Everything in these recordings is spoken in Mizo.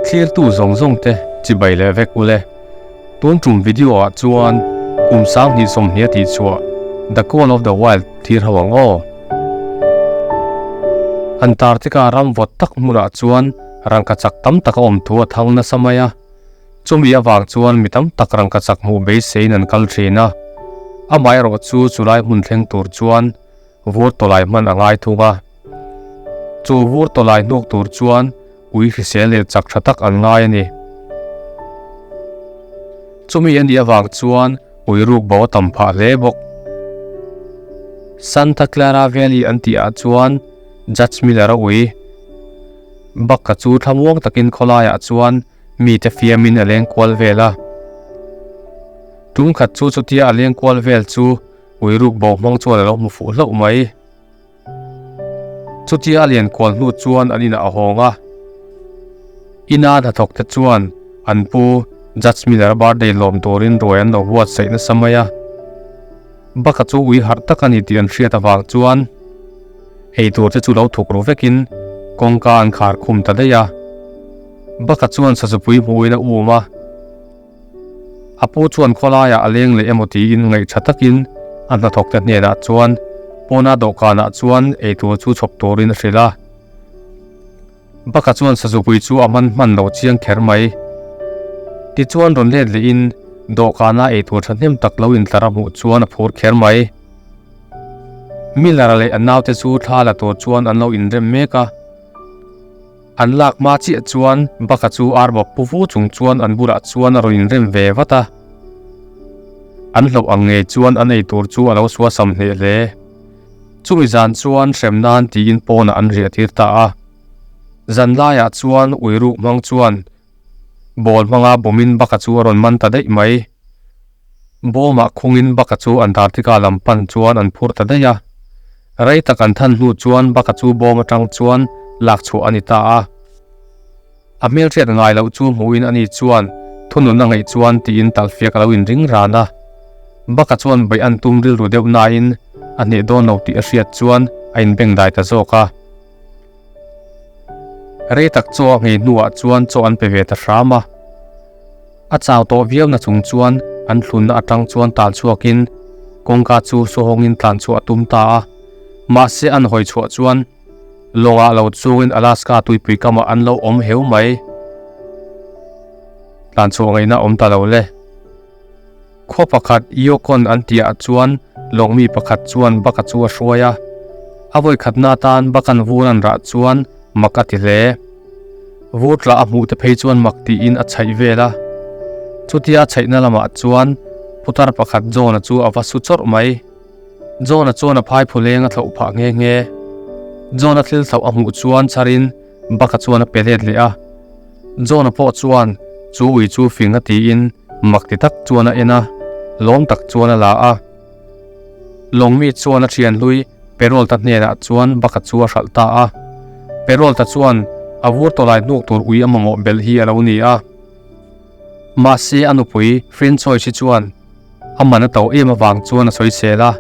Thlirtu zawng zawng te chibai leh vek ule. Tun tum video ah chuan kum 2020 a tih chhuah The Call of the Wild thlir ho ang aw. Antarctica ram vawt tak hmunah chuan rangkachak tam tak a awm thu a thang nasa mai a. Chumi avang chuan mi tam tak rangkachak hmuh beiseiin an kal thin a. Amaherawh chu chulai hmun thleng tur chuan vur tawlai hman a ngai thung a. Chu vur tawlai hnuk tur chuan ui hrisel leh chak tha tak an ngai a ni. Chumi a nih avang chuan ui ruk bo a tam phah hle bawk. Santa Clara Valley an tih ah chuan Judge Miller a ui Buck-a chu thlamuang takin khawlaiah chuan mite fiamin a leng kual vel a. Tum khat chu chutia a leng kual vel chu ui ruk bo hmang chuan a lo hmu fuh hlauh mai. Chutia a lian kual hnu chuan an inah a hawng a. Ina hnathawk te chuan an pu Judge Miller birthday lawm turin ruai an lo buatsaih nasa mai a. Baka chu ui harh tak a ni tih an hriat avang chuan ei tur te chu lo thuk ru vekin kawngka an khar khum ta daih a. Baka chuan sazupui hmuhin a um a. A pu chuan khawlaiah a leng leh emaw tiin ngaihṭha takin a hnathawkte hnenah chuan pawna dawhkanah chuan eitur chu chhawp turin a hrilh a. Baka chuan sazupui chu a man hman lo chiang kher mai. Tichuan rawn let lehin dawhkana eitur ṭhahnem tak lo intlar a hmuh chuan a phur kher mai. Miller-a leh a naute chu thla la tur chuan an lo inrem mek a. An lak hma chiah chuan Baka chu ar bawk pu vu chung chuan an bulah chuan a rawn inrem ve vat a. An hlauh ang ngei chuan an ei tur chu a lo suasam hneh hle. Chumi zan chuan hrem nan tiin pawnah an riah tir ta a. Zan laiah chuan ui ruk hmang chuan ball hmanga bawmin Baka chu a rawn man ta daih mai. Bawmah khungin Baka chu Antarctica lam pan chuan an phur ta daih a. Rei tak an than hnu chuan Baka chu bawm atang chuan lak chhuah a ni ta a. A hmelhriat ngai loh chu hmuhin ani chuan thunun a ngaih chuan tiin talhfiak a lo inring ran a. Baka chuan beih an tum rilru deuh nain a hneh dawn lo tih a hriat chuan a inbengdai ta zawk a. Rei tak chaw a nghei hnuah chuan chaw an pe ve ta hram a. A chau tawh viau na chung chuan an thlunna atang chuan tal chhuakin kawngka chu suhawngin tlan chhuah a tum ta a. Mahse an hawi chhuah chuan lawngah lo chungin Alaska tuipui kamah an lo awm heu mai. Tlan chhuah ngaihna awm ta lo le. Khaw pakhat Yukon an tihah chuan lawngmi pakhat chuan Baka chu a hruai a. A vawi khatna atan Bakan vur an rah chuan mak a ti hle. Vur tla a hmuh te phei chuan mak tiin a chhaih vel a. Chutia a chhaihna lamah chuan putar pakhat John-a chu a va su chawrh mai. John-a chuan a phai phuleng a thlauh phah nghe nghe. John-a thil thlauh a hmuh chuan chharin Baka chuan a pe let leh a. John-a pawh chuan chu ui chu fing a tiin mak ti tak chuan a en a, lawm tak chuan a la a. Lawngmi chuan a thian hlui Perolta hnenah chuan Baka chu a hralh ta a. Perolta chuan a vur tawlai hnuk tur ui a mamawh belh hi a lo ni a. Mahse a nupui Frenchois hi chuan a man a to em avang chuan a sawi sel a,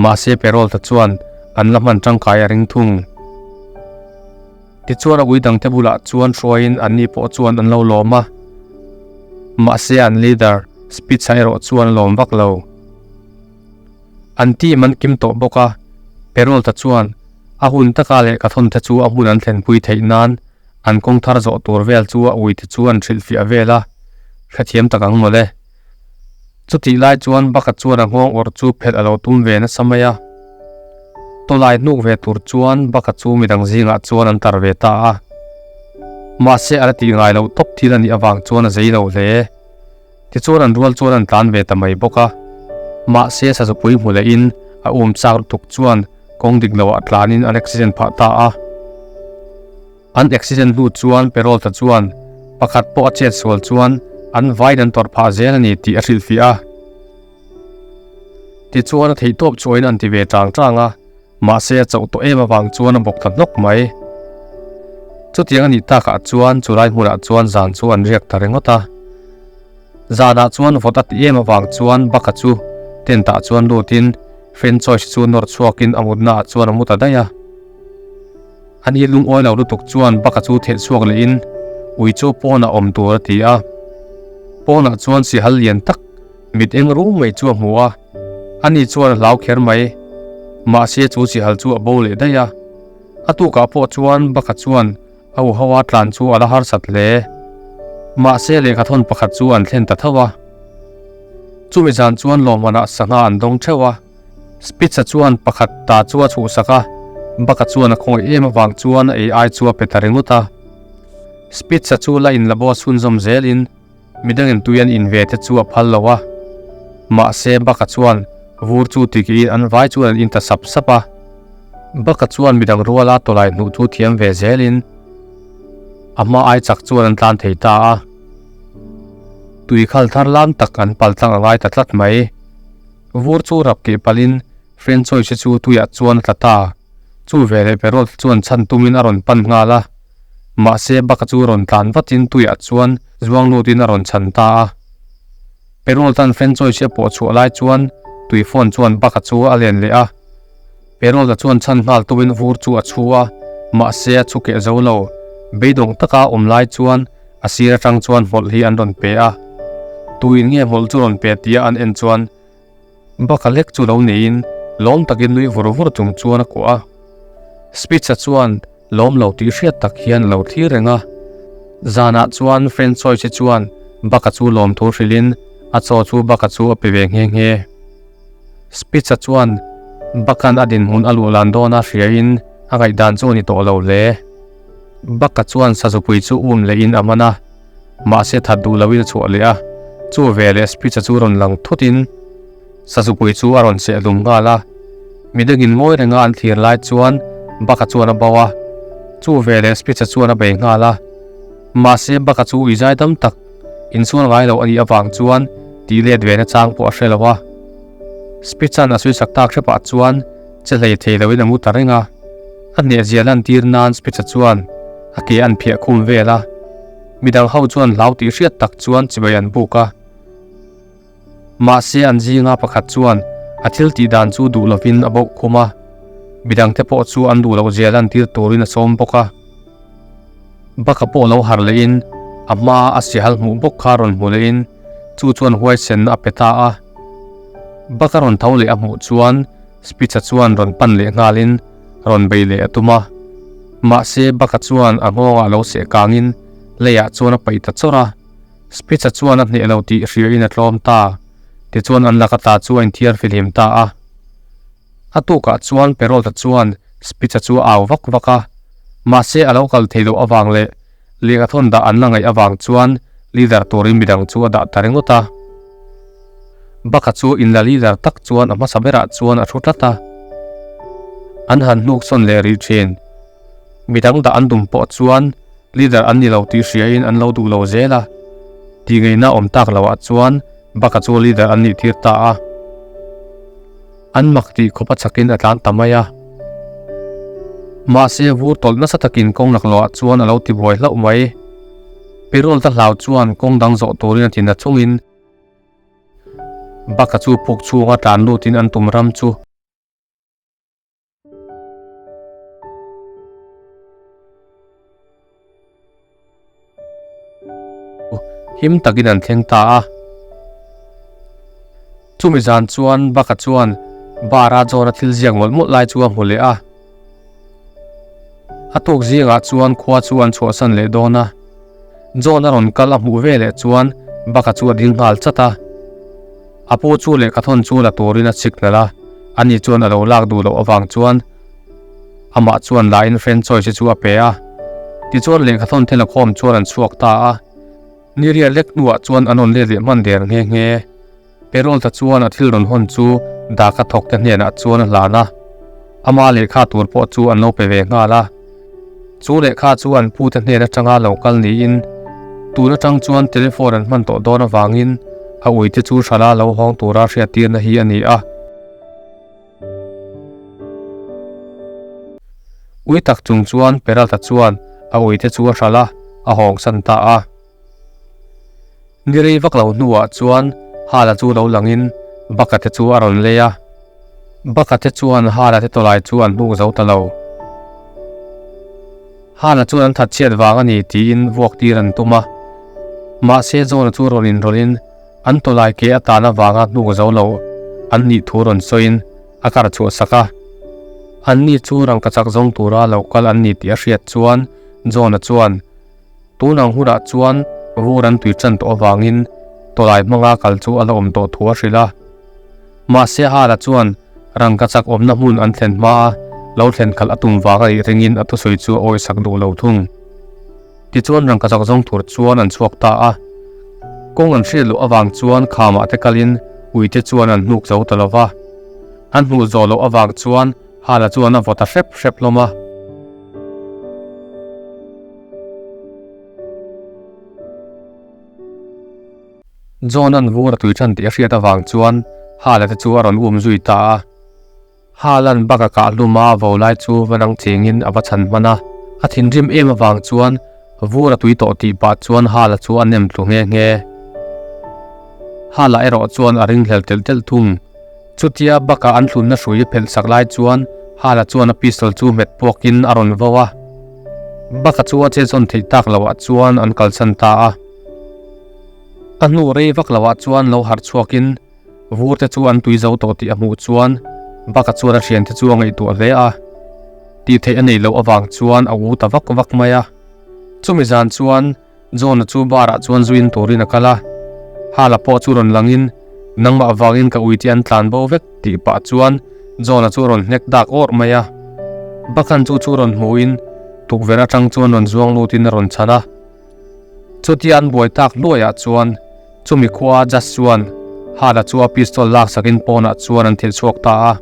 mahse Perolta chuan an la hman tangkai a ring thung. Tichuan a ui dangte bulah chuan hruaiin anni pawh chuan an lo lawm a, mahse an leader Spitz-a erawh chuan a lawm vak lo. An team an kim tawh bawk a, Perolta chuan a hun taka lehkha thawn te chu a hmun an thlenpui theih nan an kawng thar zawh tur vel chu a ui te chu an hrilhfiah vel a, hrethiam tak ang mawle. Chutih lai chuan Baka chuan a nghawng awrh chu phelh a lo tum ve nasa mai a. Tawlai hnuk ve tur chuan Baka chu midang zingah chuan an tar ve ta a. Mahse a la tih ngai loh tawp thil a nih avang chuan a zei lo hle. Tichuan an rual chuan an tlan ve ta mai bawk a. Mahse sazupui hmu lehin a um chak lutuk chuan kawng dik loah tlanin an accident phah ta a. An accident hnu chuan Perolta chuan pakhat pawh a chet sual chuan an vain an tawrh phah zel a ni tih a hrilhfiah a. Tichuan a theihtawp chuain an ti ve tang tang a, mahse a chauh tawh em avang chuan a bawk ta hnawk mai. Chutiang a nih takah chuan chulai hmunah chuan zan chu an riak ta ringawt a. Zanah chuan vawt a ti em avang chuan Baka chu tent ah chuan lutin Frenchoice chu nawr chhuakin a mutna ah chuan a mu ta daih a. Ani lungawi lo lutuk chuan Baka chu theh chhuak lehin Ui chu pawnah awm tur a ti a. Pawnah chuan sihal lian tak mit eng rum mai chu a hmu a. Ani chuan a hlau kher mai. Mahse chu sihal chu a bo leh daih a. A tukah pawh chuan Baka chuan a u ho a tlan chu a la harsat hle. Mahse lehkhathawn pakhat chu an thlen ta tho a. Chumi zan chuan lawmmanah sangha an dawng theuh a. Spitz-a chuan pakhat ta chu a chhuhsak a, Buck-a chuan a khawngaih em avang chuan a ei ai chu a pe ta ringawt a. Spitz-a chu la in la bo a chhunzawm zelin midangin tui an in ve te chu a phal lo a. Mahse Buck-a chuan vur chu tikiin an vai chuan an in ta sap sap a. Buck-a chuan midang ruala tawlai hnuh chu thiam ve zelin a hma ai chak chuan an tlan thei ta a. Tui khal thar lam tak an pal tlang a ngai ta tlat mai. Vur chu rap keh palhin Francoise chu tuiah chuan a tla ta. Chu veleh Perrault chuan chhan tumin a rawn pan nghal a. Mahse Buck-a chu rawn tlan vatin tuiah chuan zuang lutin a rawn chhan ta a. Perrault-a'n Francoise a pawh chhuah lai chuan tui phone chuan Buck-a chu a len leh a. Perrault-a chuan chhan nghal tumin vur chu a chhu a, mahse a chhu keh zo lo. Beidawng taka awm lai chuan a sir atang chuan hmawlh hi an rawn pe a. Tuin nge hmawlh chu rawn pe tia an en chuan Baka lek chu lo neiin lawm takin nui vur vur chung chuan a kuah a. Spitz-a chuan lawm lo tih hriat tak hian a lo thlir reng a. Zanah chuan Francois-i chuan Baka chu lawmthu hrilhin a chaw chu Baka chu a pe ve nghe nghe. Spitz-a chuan Buck-a'n a dinhmun a luh lan dawn a hriain a ngaihdan chu a ni tawh lo hle. Buck-a chuan sazupui chu um lehin a man a, mahse that duh loin a chhuah leh a. Chu veleh Spitz-a chu rawn lang thutin sazupui chu a rawn seh hlum nghal a. Midangin ngawi renga an thlir lai chuan Buck-a chuan a bo a, chu veleh Spitz-a chuan a bei nghal a. Mahse Buck-a chu ui zai dam tak Insual ngai lo a nih avang chuan tih let ve na chang pawh a hre lo a. Spitz-a'n a suisak tak hrepah chuan che hlei thei loin a mu ta reng a. A hnehzia lantir nan Spitz-a chuan a ke an phiah khum vel a. Midang ho chuan hlau tih hriat tak chuan chibai an buk a. Mahse an zinga pakhat chuan a thil tih dan chu duh lovin a bauh khum a. Midangte pawh chu an duh loh zia lantir turin a sawm bawk a. Baka pawh lo harh lehin a hmaa a sihal hmuh bawk kha rawn hmu lehin chu chuan huaisenna a pe ta a. Baka rawn tho leh a hmuh chuan Spitz-a chuan rawn pan leh nghalin rawn bei leh a tum a. Mahse Baka chuan a nghawngah lo seh kangin leiah chuan a paih ta chawrh a. Spitz-a chuan a hneh lo tih hriain a tlawm ta. Tichuan an laka ta chu a inthiar fihlim ta a. A tukah chuan Perrault-a chuan Spitz-a chu a au vak vak a, mahse a lo kal thei loh avang leh lehkhathawn dah an la ngaih avang chuan leader turin midang chu a dah ta ringawt a. Buck-a chu inla leader tak chuan a hmasa berah chuan a thu tlat a. An han hnuk sawn leh rih thin. Midang dah an dum pawh chuan leader an ni lo tih hriain an lo duh lo zel a. Tih ngaihna awm tak loah chuan Buck-a chu leader an nih tir ta a. An mak tih khawp a chakin a tlan ta mai a. Mahse vur tawlh nasa takin kawng laklawh ah chuan a lo ti buai hlauh mai. Petrol ta hlau chuan kawng dang zawh turin a ti na chungin Buck-a chu puk chhunga tlan lutin an tum ram chu. Him takin an thleng ta a. Chumi zan chuan Buck-a chuan bar-a John-a thil ziak mawlh mawlh lai chu a hmu leh a. A tuk zingah chuan khua chu an chhuahsan leh dawn a. John-a rawn kal a hmuh ve leh chuan Buck-a chu a ding nghal chat a. A pu chu lehkhathawn chu la turin a chik nalh a, ani chuan a lo lak duh loh avang chuan amah chuan lain franchise chu a pe a. Tichuan lehkhathawn thil a khawm chuan an chhuak ta a. Ni riat lek hnuah chuan an rawn let leh hman der nghe nghe. Perolta chuan a thil rawn hawn chu Daka thawkte hnenah chuan a hlan a. Ama lehkha tur pawh chu an lo pe ve nghal a. Chu lehkha chu an pute hnen atanga lo kal niin tun atang chuan telephone an hman tawh dawn avangin a uite chu hrala lo hawng tura hriattirna hi a ni a. Ui tak chung chuan Peralta chuan a uite chu a hralh a, a hawng san ta a. Ni rei vak lo hnuah chuan Hala chu lo langin Baka te chu a rawn lei a. Baka te chuan Hala te tawlai chu an hnuk zo ta lo. Hana chuan an thatchhiat vang a ni tiin vuak tir an tum a. Mahse John-a chu rawn inrawlhin an tawlai ke atan avanga hnuk zo lo an nih thu rawn sawiin a kar chhuah sak a. Anni chu rangkachak zawng tura lo kal an ni tih a hriat chuan John-a chuan Tun ang hunah chuan vur an tui tan tawh avangin tawlai hmanga kal chu a la awm tawh thu a hrilh a. Mahse Hala chuan rangkachak awmna hmun an thlen hma a lo thlen khalh a tum vang a nih ringin a thusawi chu a awisak duh lo thung. Tichuan rangkachak zawng tur chuan an chhuak ta a. Kawng an hriat loh avang chuan khamah te kalin uite chuan an hnuk zo ta lo va. An hmuh zawh loh avang chuan Hala chuan a vaw ta hrep hrep hlawm a. John-a'n vur a tui ṭhan tih a hriat avang chuan Hala te chu a rawn um zui ta a. Hala'n bak a kah hlum a vo lai chu va nang chengin a va chhan hman a. A thinrim em avang chuan vur a tui tawh tih pah chuan Hala chu a nem tlu nghe nghe. Hala erawh chuan a ringhlel telh telh thung. Chutia baka an thlunna hrui a phelh sak lai chuan Hala chuan a pistol chu hmet puakin a rawn vo a. Baka chu a che zawn theih tak loah chuan an kalsan ta a. A hnu rei vak loah chuan lo harh chhuakin vur te chu an tui zo tawh tih a hmuh chuan Baka chuan a thiante chu a ngaihtuah hle a. Tih theih a neih loh avang chuan a u ta vak vak mai a. Chumi zan chuan John-a chu bar ah chuan zuin turin a kal a, Hala pawh chu rawn langin, Nangmah vangin ka uite an tlan bo vek tih pah chuan John-a chu a rawn hnek dak awrh mai a. Bakhan chu chu rawn hmuhin tukverh atang chuan rawn zuang lutin a rawn chhan a. Chutia an buai tak hluaiah chuan chumi khua Judge chuan Hala chu a pistol laksakin pawnah chuan an thil chhuak ta a.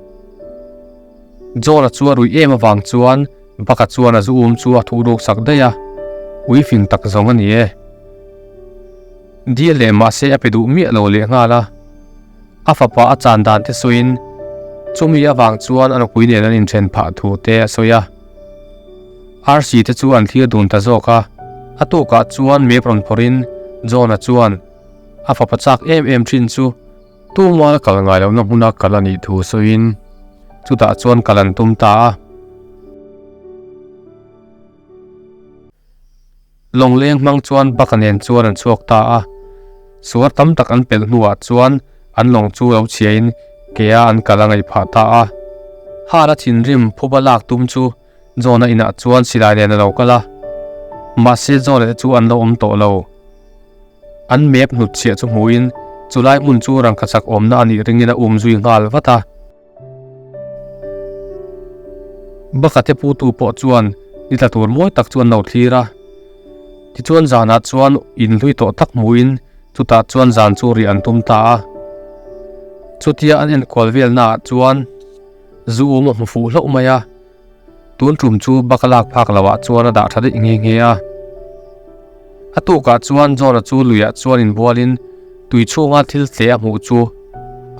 John-a chu a ruih em avang chuan Baka chuan a zu um chu a thuh ruk sak daih a, ui fing tak zawng a ni e. Dil leh mahse a pe duh miah lo leh nghal a. A fapa a chan dan te sawiin chumi avang chuan a nupui nen an inthen phah thu te a sawi a. Arsi te chu an thlir dun ta zawk a, a tukah chuan map rawn phawrhin John-a chuan a fapa chak em em thin chu Tuma kal ngai lohna hmuna kal a nih thu sawiin chutah chuan kal an tum ta a. Lawngleng hmang chuan baka nen chuan an chhuak ta a. Suar tam tak an pelh hnuah chuan an lawng chu lo chhiain kea an kal a ngaih phah ta a. Hara thinrim phuba lak tum chu John-a inah chuan silai nen a lo kal a, mahse John-a te chu an lo awm tawh lo. An map hnutchhiah chu hmuhin chulai hmun chu rangkachak awmna a nih ringin a um zui nghal vat a. Baka te putu pawh chuan ni tla tur mawi tak chu an lo thlir a. Tichuan zanah chuan inhlui tawh tak hmuhin chutah chuan zan chu rih an tum ta a. Chutia an enkual velnaah chuan zu um a hmu fuh hlauh mai a. Tun tum chu bak a lak phak loh ah chuan a dah tha daih nghe nghe a. A tukah chuan John-a chu luiah chuan inbualin tui chhunga thil tle a hmuh chu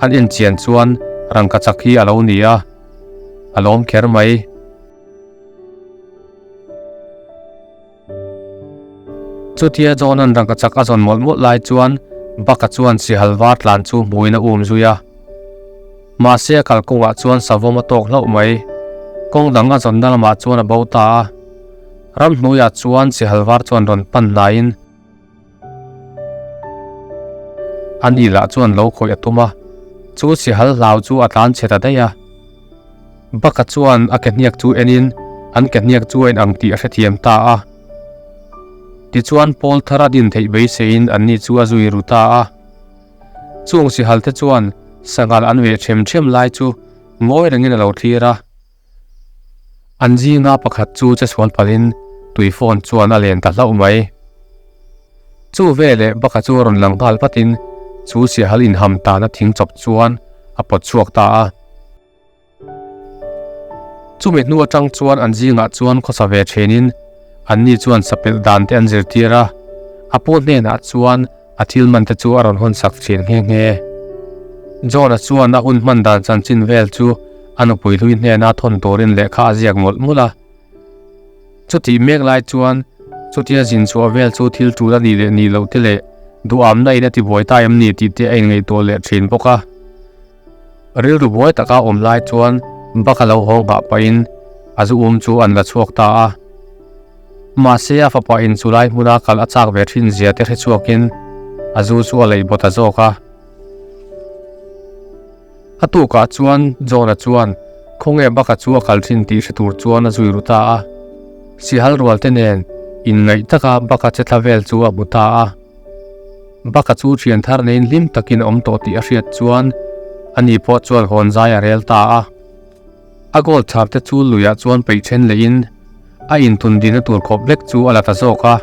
an enchian chuan rangkachak hi a lo ni a, a lawm kher mai. Chutia John-a'n rangkachak a zawn mawlh mawlh lai chuan Buck-a chuan sihal var tlan chu hmuin a um zui a. Mahse a kalkawngah chuan savawm a tawk hlauh mai. Kawng dang a zawnna lamah chuan a bo ta a. Ramhnuaiah chuan sihal var chuan rawn pan hnaiin a ni lah chuan lo khawih a tum a. Chu sihal hlau chu a tlan chhe ta daih a. Baka chuan a ke hniak chu enin an ke hniak chu a inang tih a hrethiam ta a. Tichuan Paul thar a din theih beiseiin anni chu a zui ru ta a. Chung sihal te chuan sanghal an veh them them lai chu ngawi rengin a lo thlir a. An zinga pakhat chu che sual palhin tui phone chuan a len ta hlauh mai. Chu veleh baka chu rawn lang nghal vatin chu sihal inham tana thing chawp chuan a pawt chhuak ta a. Chumi hnu atang chuan an zingah chuan khawsa ve thenin anni chuan sapelh dan te an zirtir a, a pu hnenah chuan a thil man te chu a rawn hawn sak thin nghe nghe. John-a chuan a hun hman dan chanchin vel chu a nupui hlui hnena thawn turin lehkha a ziak mawlh mawlh a. Chutih mek lai chuan chutia zin chhuah vel chu thil tul a nih leh nih loh te leh duhamna in a tibuai ta em ni tih te a inngaihtuah leh thin bawk a. Rilru buai taka awm lai chuan bak a lo haw nghah pahin a zu um chu an la chhuak ta a. Mahse a fapa in chulai hmuna kal a chak ve thin zia te hre chhuakin a zu chu a lei bawt a zawk a. A tukah chuan John-a chuan khawnge Buck-a chu a kal thin tih hre tur chuan a zui ru ta a. Sihal rual te nen inngaih taka Buck-a che thla vel chu a hmu ta a. Buck-a chu thian thar neiin hlim takin a awm tawh tih a hriat chuan ani pawh chuan hawn zai a rel ta a. A gold chhar te chu luiah chuan peih then lehin a intun dihna tur khawp vek chu a la ta zawk a.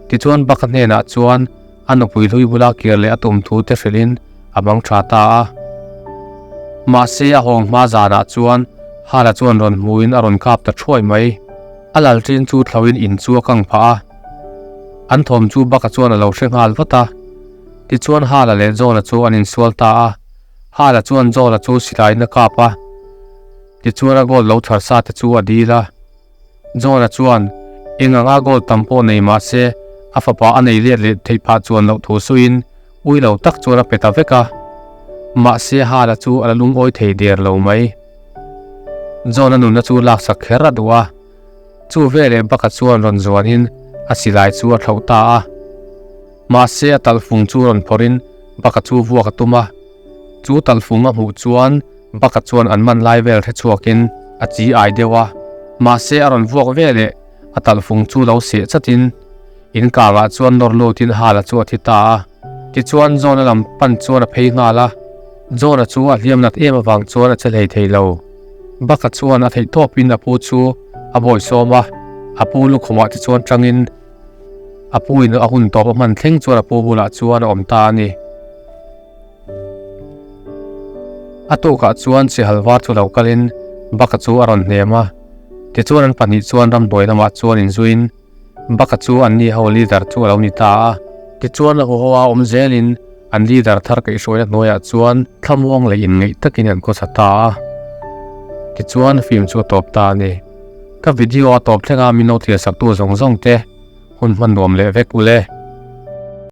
Tichuan Buck-a hnenah chuan a nupui hlui bula kir leh a tum thu te hrilhin a bang tha ta a. Mahse a hawng hma zanah chuan Hala chuan rawn hmuin a rawn kap ta thuai mai. A lalṭin chu thlauhin in chu a kang phah a. An thawm chu Buck-a chuan a lo hre nghal vat a. Tichuan Hala leh John-a chu an insual ta a. Hala chuan John-a chu silaiin a kap a. Tichuan a gold lo chhar sa te chu a dil a. John-a chuan eng anga gold tam pawh nei mah se a fapa a nei let leh theih phah chuan loh thu suiin ui lo tak chuan a pe ta vek a. Mahse Hala chu a la lungawi thei der lo mai. John-a nunna chu laksak kher a duh a. Chu veleh Buck-a chuan rawn zuanin a silai chu a thlauh ta a. Mahse a talhfung chu rawn phawrhin Buck-a chu vuak a tum a. Chu talhfung a hmuh chuan Buck-a chuan an man lai vel hre chhuakin a chi ai deuh a. Mahse a rawn vuak veleh a talhfung chu lo seh chatin in kangah chuan nawr lutin Hala chu a thi ta a. Tichuan John-a lam pan chuan a phei nghal a. John-a chu a hliam nat em avang chuan a che hlei thei lo. Buck-a chuan a theih tawpin a pu chu a bawi sawm a, a pu lukhumah te chuan tangin a pu in a hun tawp a hman thleng chuan a pu bulah chuan a awm ta a ni. A tukah chuan Sihal var chu lo kalin Buck-a chu a rawn hnem a, tichuan an pahnih chuan ramhnuai lamah chuan inzuiin Buck-a chu anni ho leader chu a lo ni ta a. Tichuan a huho a awm zelin an leader thar kaihhruaina hnuaiah chuan thlamuang leh inngeih takin an khawsa ta a. Tichuan film chu a tawp ta a ni. Ka video a tawp thleng a min lo thlir saktu zawng zawng te hun hman nuam leh vek ule.